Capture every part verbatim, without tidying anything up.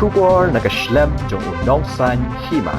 Khubor na ka shlem jong u Nongsaiñ Hima.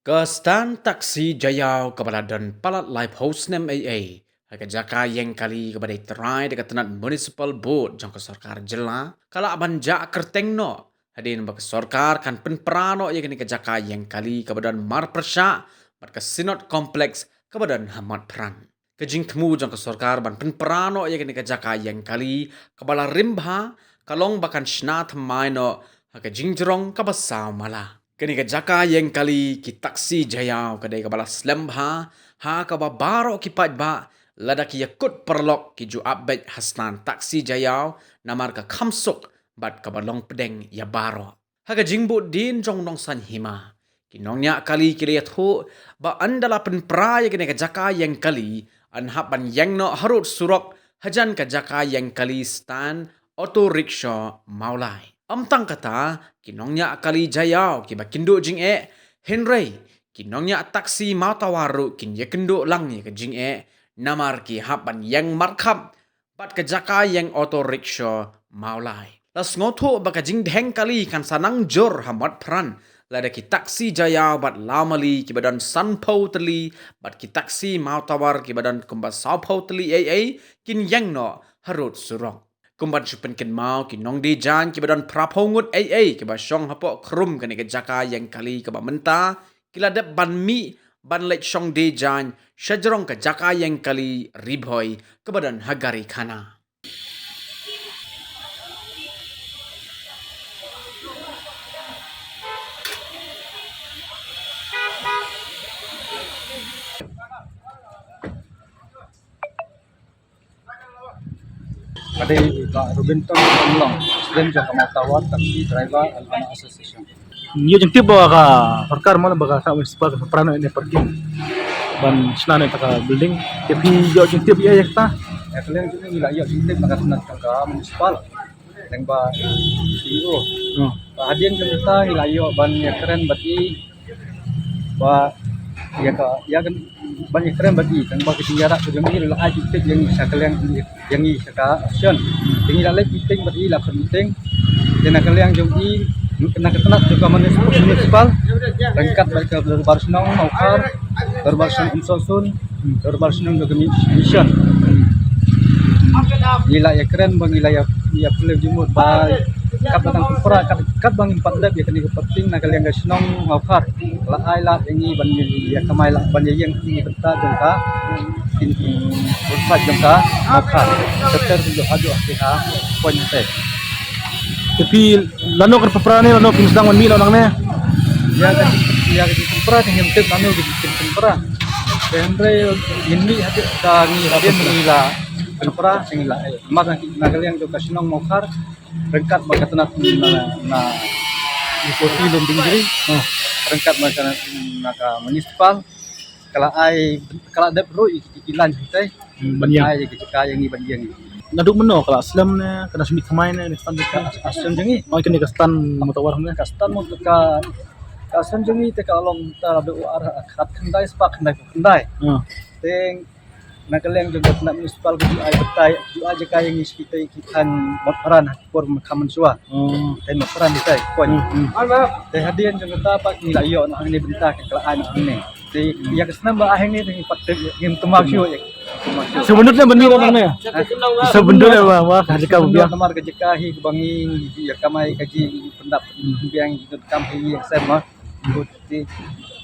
Ka stand taxi Jaïaw kaba la don palat laiphew snem ei ei ha ka jaka ïeng kali kaba dei trai da ka tnat Municipal Board jong ka sorkar jylla ka lah ban jah kyrteng noh, hadien ba ka sorkar kan pynpra noh ïa kane ka jaka ïeng kali kaba don marpyrshah bad ka Synod Complex kaba don ha Motphran. Ka jingthmu jong ka sorkar ban pynpra noh ïa kane ka jaka ïeng kali kaba la rim bha ka long ba kan shna thymmai noh ha ka jingjrong kaba saw mala. Kane ka jaka ïeng kali ki taxi Jaïaw ka dei kaba la slem bha ha kaba baroh ki paidbah lada ki ïakut paralok ki ju ap beit ha stand taxi Jaïaw namar ka kham suk bad kaba long pdeng ïa baroh. Ha ka jingbuddien jong u Nongsaiñ Hima, ki nongñiah kali ki la ïathuh ba ynda la pynpra ïa kane ka jaka ïeng kali, yn hap ban ïeng noh harud surok hajan ka jaka ïeng kali stand auto rickshaw Mawlai. Ym tang kata, ki nongñiah kali Jaïaw kiba kynduh jingeh, hynrei ki nongñiah taxi Mawtawar ruh kin ïakynduh lang ïa ka jingeh namar ki hap ban ïeng markhap bad ka jaka ïeng auto rickshaw Mawlai. La sngewthuh ba ka jingdheng kali kan sa nang jur ha Motphran lada ki taxi Jaïaw bad Lawmali kiba don sanphew tylli bad ki taxi Mawtawar kiba don kumba sawphew tylli ei ei kin ïeng noh harud surok. Kum ban shu pynkynmaw, ki nongdie jaiñ kiba don phraphew ngut ei ei kiba shong hapoh khrum kane ka jaka ïeng kali kaba mynta ki la dep ban mih ban leit shong die jaiñ sha jrong ka jaka ïeng kali Ri Bhoi kaba don ha Garikhana. Ka dei Bah Robinton Khamlong, President jong ka Mawtawar Taxi Driver and Owner Association. Ngi ïoh jingtip ba ka sorkar, mano ba ka Municipal ka pynpra noh ïa kane parking ban shna noh ïa kata ka building. Te phi ïoh jingtip ïa kata? Ïa, ka liang jong ngi la ïoh jingtip na ka tnat jong ka Municipal. Tang ba C E O. Hmm. Ba hadien jong kata ngi la ïoh ban ïakren bad i ba ïa ka, ïa ka ban ïakren bad i, tang ba ka jingïarap ka jong i la ai jingtip ïa ngi sha ka liang, ïa ngi sha ka action. Te ngi la leit meeting bad i, la khot meeting. Te na ka liang jong i, na ka tnat jong ka Municipal, ryngkat bad ka Dorbar Shnong Mawkhar, Dorbar Shnong Umsawsun, Dorbar Shnong jong ka Mission. Ngi la ïakren ba ngi la ïa, ïa pynlong jingmut ba katba dang pynpra, kat, katba ngim pat dep ïa kane ka parking na ka liang ka shnong Mawkhar, la ai lad ïa ngi ban ïa kamai lad ban ïa ïeng ki bynta jong ka, ki, ki, bynta jong ka Mawkhar. Ter ter jong ka, jong ka point te. Te phi lano ka pynpra ne, lano phin sdang ban mih noh nangne? Ïa ka, ïa ka pynpra te ngim tip lano ka pynpra. Te hynrei ngin mih hadien, ka ngi hadien ngi la pynpra, te ngi la, eh, mar na, na ka liang jong ka shnong Mawkhar, ryngkat bad ka tnat na, na Deputy Lum Dingri, hmm, ryngkat bad ka, na ka Municipal, ka la ai, ka la dep ruh ïa ki, ki line hangtei. Hmm, ban ïeng. Ai ïa ki jaka ïa ngi ban ïeng. Naduh mynno ka la slem ne, ka la shu mih thymmai ne, ne stand ka? Ka la slem jong ngi. Oh, kane ka stand Mawtawar ne? Ka stand Mawtawar ka, ka slem jong ngi te ka long ta la dei ar khatkhyndai spah khyndaiphew khyndai. Hmm. Te na ka liang jong ka tnat Municipal ka ju ai batai, ju ai jaka ïa ngi sha kitei ki thaiñ Motphran ha ki por mynkham mynshuwa. Hmm. Thaiñ Motphran kitei, point. Hmm, hmm. Te hadien jong kata pat ngi la ïoh na hangne bynta ka la ai na hangne. Te ïa ka snem ba ai hangne te ngi pat te ngim tymmen shuh ïa. Shu byndut ne ban mih na hangne? Shu byndut ne ba, ba ka jaka ba biang. Namar ka jaka hi kaba ngi ïa kamai ka jingpyndap, hmm, biang jingdonkam hi ïa ka sem ma. Te,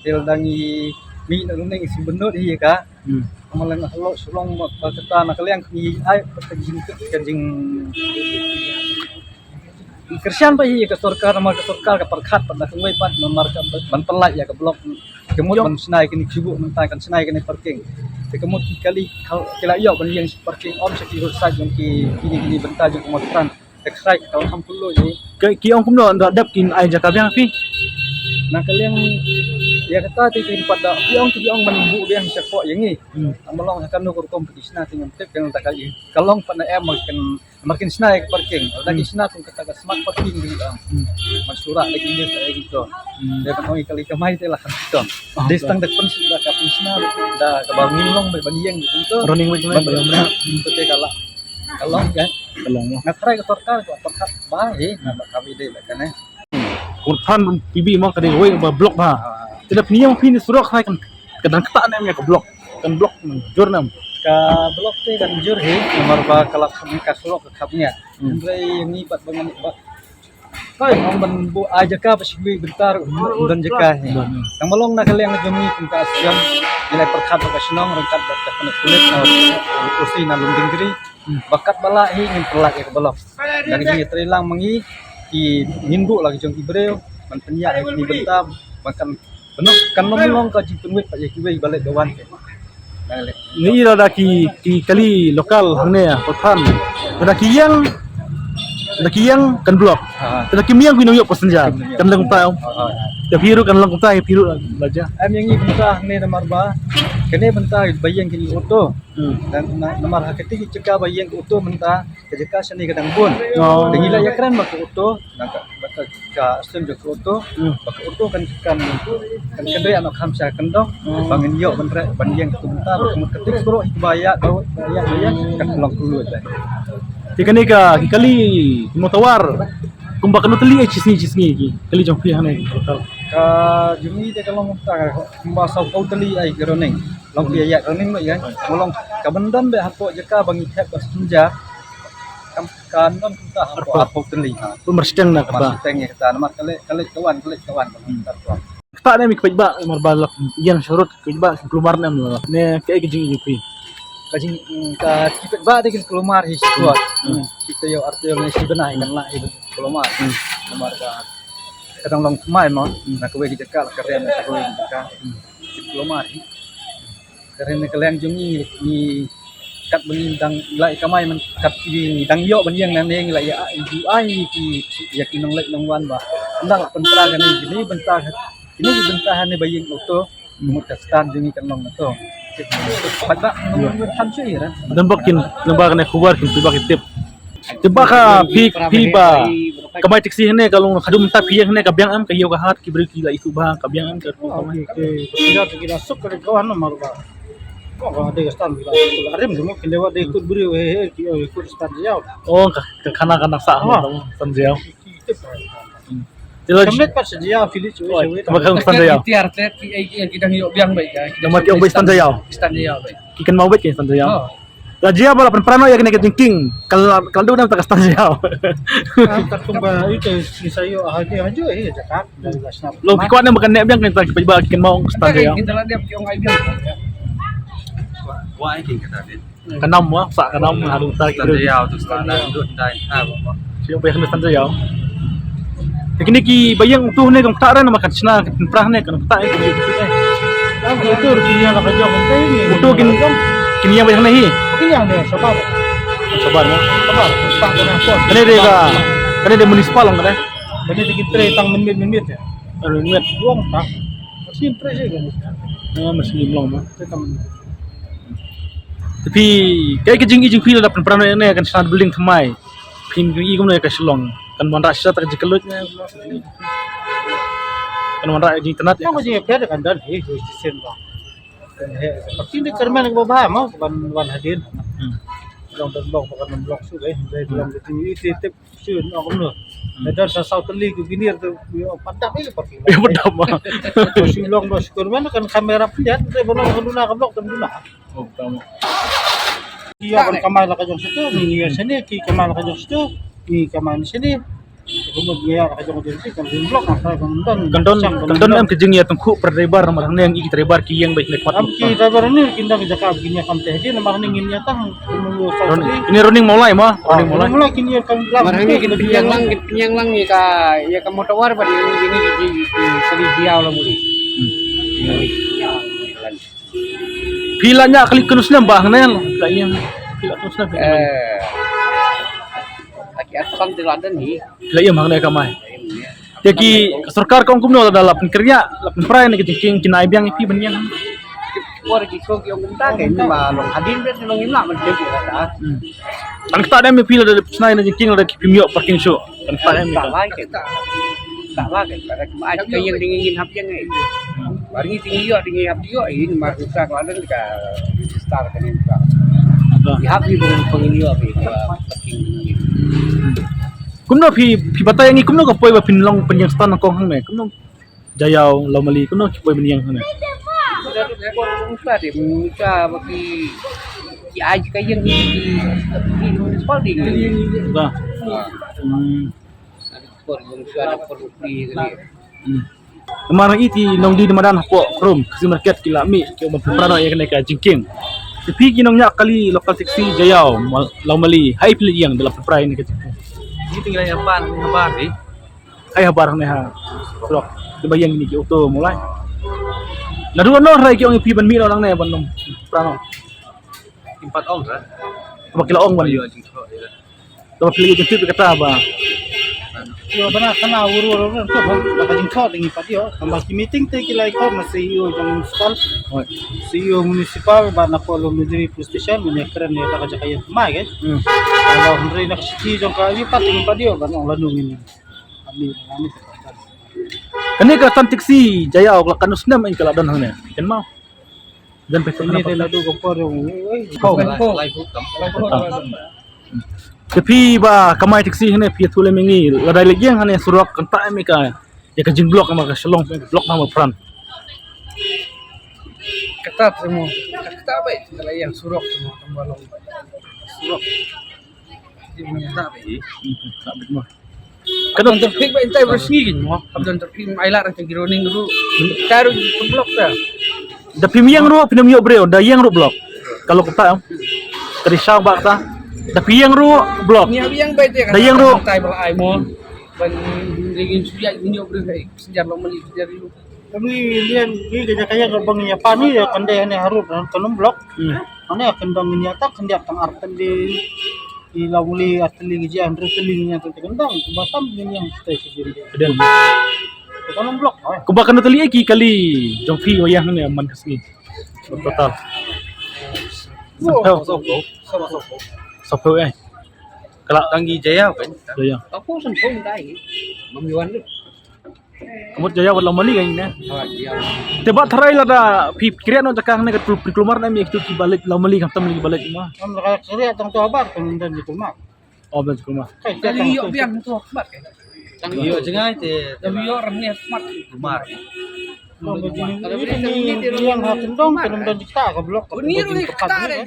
te lada ngi mih na hangne shu byndut hi ïa ka. Hmm. Ka ma leng halor shu long ba kata na ka liang ngi ai ka jing, ka jing kyrshan ba hi ka sorkar, namar ka sorkar ka pyrkhat pat na kawei pat, namar ka ban pynlait ïa ka block. Ka mut ban shna ïa kine ki shibuk mynta, kan shna ïa kine parking. Te ka mut ki kali ki la ïoh ban ïeng parking ym sha ki roadside jong ki, kine, kine bynta jong ka Motphran. Te ka khrai ka kham pynlong ïa. Ki ong kumno, da dep kin ai jaka biang phi? Na ka liang ïa kata te ki pat da, ki ong, ki ong ban buh biang sha ko ïa ngi. Hmm. Tang ba long ha kano ka rukom ki shna te ngam tip, ka long ta ka ïa. Ka long pat na em ma kin, ma kin shna ïa ka parking. Lada ki shna kum kata ka smart parking ki ong. Hmm. Man sura da ki list da ki to. Hmm. Te ban ong ïa ka lei kamai te la kham to. Ah, dei tang da pyn, da ka pynshna da kaba ngin long ban ïeng kumto. Running mate, ban, ban, ban, te ka la. Ka long ka. Ka long mo. Nga trai ka sorkar ka pyrkhat ba, eh, nga ba ka bi dei ba kane. Pyrkhat P B mo ka dei wei ba block ba. Ah. Te da pynïeng phi ne surok hai kan, ka dang kata ne em ka block. Kan block jur nam. Ka block te kan jur hi, namar ba ka lak ka surok ka khap nia. Hmm. Hynrei ngi pat ba ngan ba Kai, ong ban buh ai jaka ba shi bynta ruh don jaka hi. Don. Tang ba long na ka liang jong ngi kum ka association, ngi la pyrkhat bad ka shnong ryngkat bad ka tnat pulit na O C na Lumdiengjri. Hmm. Ba katba lah hi ngin pynlait ïa ka block. Dan ngi trei lang ma ngi ki ngin buh la ki jong ki briew ban pynïaid ïa kine ki bynta ba kan Pynlong, kan long long ka jingpynwit pat ïa kiwei ba leit ba wan te. Ngi ïa lada ki, ki kali local hangne, Pathan. Lada ki ïeng, lada ki ïeng kan block. Ha. Lada kim ïeng ki nang ïoh passenger. Kim ïeng. Kan long kumta. Ha, ha. Ïa phi ruh kan long kumta, ïa phi ruh la jia. Em ïa ngi bynta hangne namar ba kane bynta ba ïeng kine auto. Hmm. Dan na-, namar ha kata ki jaka ba ïeng auto mynta ka jaka shane ka dang bun. Oh. Te ngi la ïakren bad ka auto, na ka, bad ka, ka association jong ka auto, hmm, bad ka auto kan, kan, kan kynriah noh kham sha kyndong, hmm, ba ngin ïoh ban reh, ban ïeng ka bynta, bad ka mut ka tik kro hi ba ïa, ba ïa, ba ïa, kan long kylluid ba. Te kane ka, ki kali, ki motawar, kumba kano tylli ai shisngi, shisngi ki kali jong phi hangne. Ka jong ngi te ka long kumta, kumba saw phew tylli ai ki running. Long phi ïa running mo ïa. Mo long ka ban don bad hapoh jaka ba ngi thep ba passenger. Kam ka don kumta hapoh, arphew, arphew tylli ha. Pun mar shiteng na kata. Mar shiteng ïa kata namar ka leit, ka leit ka wan, ka leit ka wan. Hmm. Kata ne mi kpeit ba mar ba lak ïan sharut kpeit ba kulmar ne em la. Ne ka ei ka jing ïa phi. Ka jing ka kpeit ba te kin kulmar hi shuwa. Hmm. Hmm. Kita ïa artel ne shi bnai kan la hi kulmar. Hmm. Namar ka ka dang long thymmai mo. Hmm. Na kawei ka jaka la ka ren na kawei ka jaka. Hmm. Kulmar hi. Ka ren na ka liang jong ngi, ngi kat ba ngi dang la ïa kamai man kat ba ngi dang ïoh ban ïeng nangne ngi la ïa, ïa, ïa ki, ïa ki nongleit nongwan ba. Ynda la pynpra kane kine bynta, kine bynta hangne ba ïeng auto. Mut ka stand jong ngi kan long auto. Pat ba nong ngi than shu ïa. Dang bak kin, dang bak kane khubar kin, dang bak kin tip. Te ba ka phi, phi ba kamai taxi hangne ka long haduh mynta phi ïeng hangne ka biang em ka ïew ka hat ki briew ki la ithuh ba ka biang em ka. Oh, kamai. Ki, ki, ki la suk ka kawan namar ba. Ko ka dei ka stand ki la suk la rim semua ki lewat dei kut briew he he ki oi kut stand jauh. Oh ka, ka khana ka nak sa stand jauh. Ki tip. Hmm. Te la kamlet pat sa jauh fili chui chui. Ka ba ka stand jauh. Ki tiar tlet ki ai ki dang ïoh biang bai ka. Dang ma ki ong bai stand jauh. Stand jauh bai. Ki kynmaw beit ki stand jauh. Oh. La jia ba la pynpra noh ïa kane ka jingkieng. Ka la, ka la dei na ka stand jauh. Ka kum ba ite ki sa ïoh ha ki ha ju ïa jaka. Long ki kwah ne ba kan ne biang kan ta ki peit ba ki kynmaw stand jauh. Kita la dep ki ong ai biang. Wah, wah, ai ki kata dei. Ka nam wah, sa ka nam ha dong ta ki. Stand jauh tu sa na dut dai. Ha, wah, wah. Ki ong ba ïa kane stand jauh. Te kine ki ba ïeng auto ne kam ktah re namar kan shna kan pynpra ne kan ktah ïa kine ki. Ïa ki auto ki ïeng la ka jong kan te ni. Auto kin, kin ïeng ba ïeng ne hi. Kin ïeng ne shabar. Shabar ne. Shabar. Kane de ka, kane de municipal ong kane. Kane de ki trei tang mynmiet mynmiet. Mynmiet. Long tang. Machine trei je kan. Ah, machine long ma. Trei tang mynmiet. Te phi, kaei ka jing, i jing phi lada pynpra ne kan shna building thymmai. Phin i kumno ïa ka Shillong. Kan wanrah shisha ta ka jingkylluid ne. Kan wanrah jingtynnat ïa. Kan jingpher kan don hi, hi shisien ba. Kan he, pati ni kyrmen ba ba mo, ban wan hadien. Hmm. Long don long, ba kan long su dei, dei long dei, i ti tip su no kumno. Hmm. Don sa saw tylli ku ginir tu, yo, padap i pati. Yo, padap ma. Su long ba su kyrmen kan kamera pynjat, dei ba long kan duna ka block kan duna. Oh, tama. Ki ïa ban kamai la ka jong sha tu, ngi ïa shane, ki kamai la ka jong sha tu, ngi kamai shane. Kumno ngi ïa la ka jong jong shi, kan ring block, kan don, kan don em ka jingïatangkhuh para driver, namar hangne ngi ki driver ki ïeng beit ne khmat. Am ki driver ni kin dang jaka kin ïa kam teh, namar hangne ngin ïa tang, kumno. Running, ini running Mawlai ma, running Mawlai. Mawlai kin ïa kam. Namar hangne kin pynïeng lang, kin pynïeng lang ïa ka, ïa ka motor war ba ni, ni, ni, ni, kali dia la muri. Hmm. Phi la ñiah kali kano snem ba hangne la ïeng. Phi la kano snem. Eh. Aki asan te la don hi. Phi la ïeng hangne kamai. Te ki sorkar ka ong kumno lada la pynkyrïah, la pynpra ne ki jingkieng kin ai biang ïa phi ban ïeng. Por ki ko ki ong kumta ke ni ma long hadien bet long im la man te ki kata. Hmm. Kan kata dem ïa phi lada pynsngew ne jingkieng lada ki phi ym ïoh parking shuh. Kan kata em. Kata lai ke. Kata lai ke. Kata ka ïeng ding ngin hap ïeng eh. Bar ngi ding ïoh ding hap ïoh in mar ka la don ka register ka ni ka. Ba. Ïa phi bang pang ini ïa phi. Kumno phi, phi batai ngi kumno ka poi ba phin long pynïeng stan kong hangne. Kumno Jaïaw, Lawmali, kumno ki poi pynïeng hangne. Musa ba ki, ki ai ka ïing ki, ki municipal ding. Ba. Hmm. Por musa da por free. Hmm. Namar iti nongdie madan hapoh Krum Khasi Market ki la mih ki ong ban pynpra noh ïa kane ka jingkieng. Te phi ki nongñiah kali local taxi Jaïaw, Lawmali, ha phi la ïeng da la pynpra ïa kane ka jingkieng. Ni tinggal yang pan habar di. Ai habar ne ha surok. Te ba ïeng kine ki auto mulai. Naduh noh rai ki ong ïa phi ban mih noh nangne ban pynpra noh. Kim pat ong ra. Ba ki la ong ban. Ïa jingthoh ïa. Te ba phi la ïa jingtip kata ba. Ïa bana kana wur wur wur tu ba la ka jingthoh te ngi pat ïoh. Tang ba ki meeting te ki la ïa khot na C E O jong municipal. Oi. C E O municipal bad na Lawmali Police Station mynne kren ïa ka jaka ïa mai ke. Hmm. Ba hynrei na ka shithi jong ka ïa pat te ngi pat ïoh ban ong lano ngin. Kane ka stan taxi Jaïaw la katno snem ïa ka la don hangne. Ken mau. Jan pe snem. Te phi ba kamai taxi hangne phi ïathuh lem ïa ngi lada leit ïeng hangne surok kan tah em ïa ka, ïa ka jingblok ma ka shlong blok ma pran. Kata te mo. Kata ba ïa surok te mo tang ba long. Surok. Ka don traffic ba intai ba sngi kin mo. Ka don traffic ai la rang ki running ruh. Ka ruh block ta. Da phim ïeng ruh phim ïoh briew, da ïeng ruh block. Kalau kata ka di shaw ba kata. Da phim ïeng ruh block. Ni ïeng ba ite. Da ïeng ruh. Tai ba ai mo. Ban ringin suya ni ïoh briew ai. Sejar lo mali sejar lu. Kami lian ki kerja kaya ke bang ya pani ya kande ne harut kan block. Hmm. Ane akan dong ni atak kande akan artan di. Ila muli atli ngi jian ru tli ngi nyang tang tang dang ku batam ngi nyang stai sejin. Kemudian. Kita memblok. Ku ba kano tli ki kali jong phi wayah ne man ka sngi. Total. Sopo sopo. Sopo eh. Kala tang ngi Jaïaw kan. Jaïaw. Aku sempurna dai. Mamiwan tu. Ka mut Jaïaw bad Lawmali ka ïing ne. Te ba tharai lada phi kren noh jaka hangne ka pynkulmar ne mi kitu ki ba leit Lawmali khamtam ki ba leit ma. Am ka kren tang tu habar kan dan di kulmar. Oh ban kulmar. Kali ïoh biang tu habar. Tang ïoh jngai te. Tang ïoh rem ne habar. Kulmar. Yang ha kendong kan dan di ta ka blok. Ni ruh ni kata re.